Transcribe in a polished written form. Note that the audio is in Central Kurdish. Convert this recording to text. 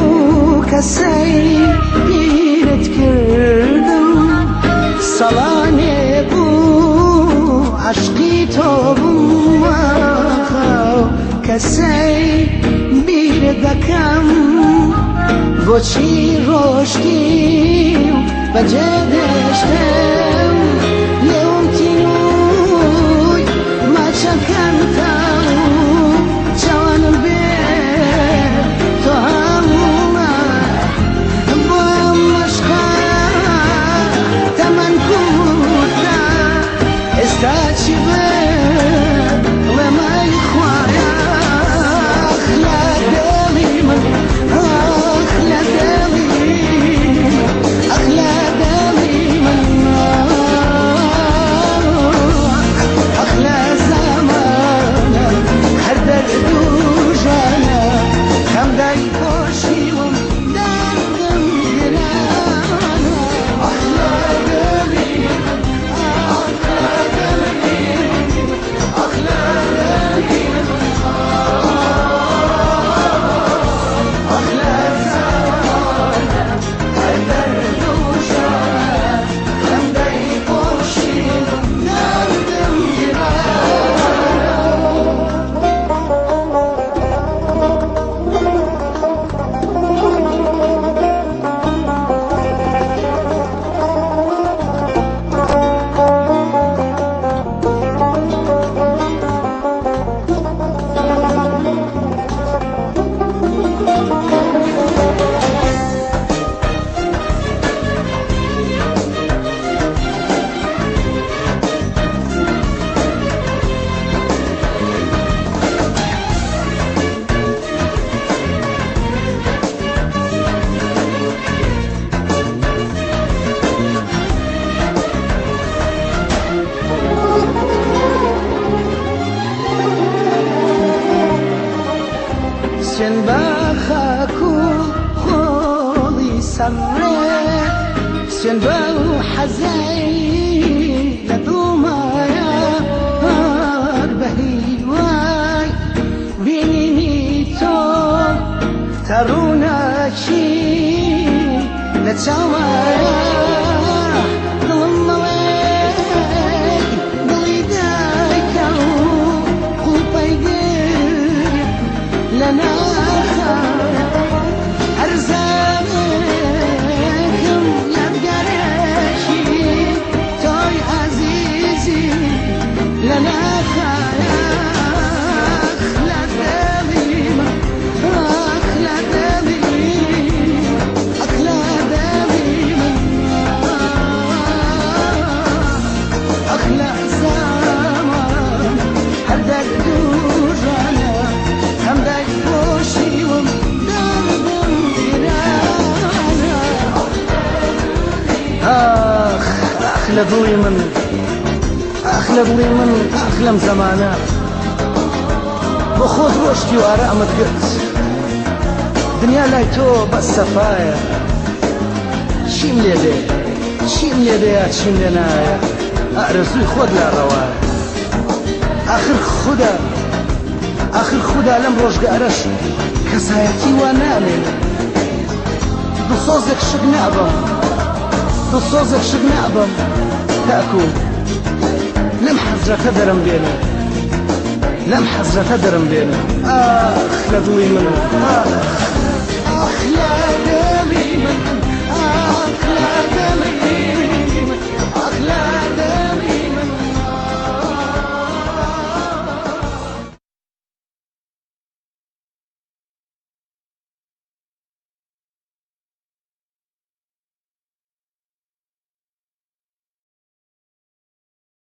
ئەو کەسەی بیرت کردم سەڵانێ بوو عەشقی تۆ بووم ئاخ ئەو کەسەی بیرت دەکەم بۆچی ڕۆشتی و بەجێ هێشتم لێوم تینووی ماچەکەم تاو چاوانم بێ تۆ هەڵما بۆ ئەم مەشقە تەمەن کورتە ئێستا چی بڵێم ئەی خوایە ئاخ لە دڵی من ئاخ لە دڵی ئاخ لە دڵی من ئاخ لە زەمانە هەر دەرد و ژانە خەم دایپۆشیوم دەردم گرانە ئاخ لە دڵی من ئاخ لە دڵی ئاخ لە دڵی من ئاخ لە زەمانە هەر دەرد و ژانە خەم دایپۆشیوم دەردم گرانە. سوێن بە خاک و خۆڵی سەرڕێت، سوێن بەو حەزەی لە دڵمایە، هەر بە هیوای بینینی تۆ تا ڕووناکی لە چاومایە. دڵم ئەڵێ دڵی دایکە و قوڵپەی گرت لە ناخە، هەر زارێکم یادگارێکی تۆی ئازیزی لە ناخایە. ئاخ لە دڵی من، ئاخ لە دڵی، ئاخ لە دڵی من، ئاخ لە زەمان هەر دەرد و ژانە خەم دایپۆشیوم دەردم گرانە. ئاخ ئاخ لە دڵی من، ئاخ لە دڵی من، ئاخ لەم زەمانە بۆ خۆت ڕۆشتی و ئارامت گرت، دنیا لای تۆ بەس سەفایە. چیم لێ دێ، چیم لێ دێ یا چیم لێ نایە، ئارەزووی خۆت لا ڕەوایە. ئاخر خودا، ئاخر خودا لەم ڕۆژگارەش کەسایەتی وا نامێنێ. دڵسۆزێک شک نابەم، دڵسۆزێک شک نابەم تاکوو لەم حەزرەتە دەرم بێنێ، لەم حەزرەتە دەرم بێنێ. ئاخ لە دڵی من، ئاخ. ئاخ لە دڵی من، ئاخ لە دڵی من، ئاخ لە.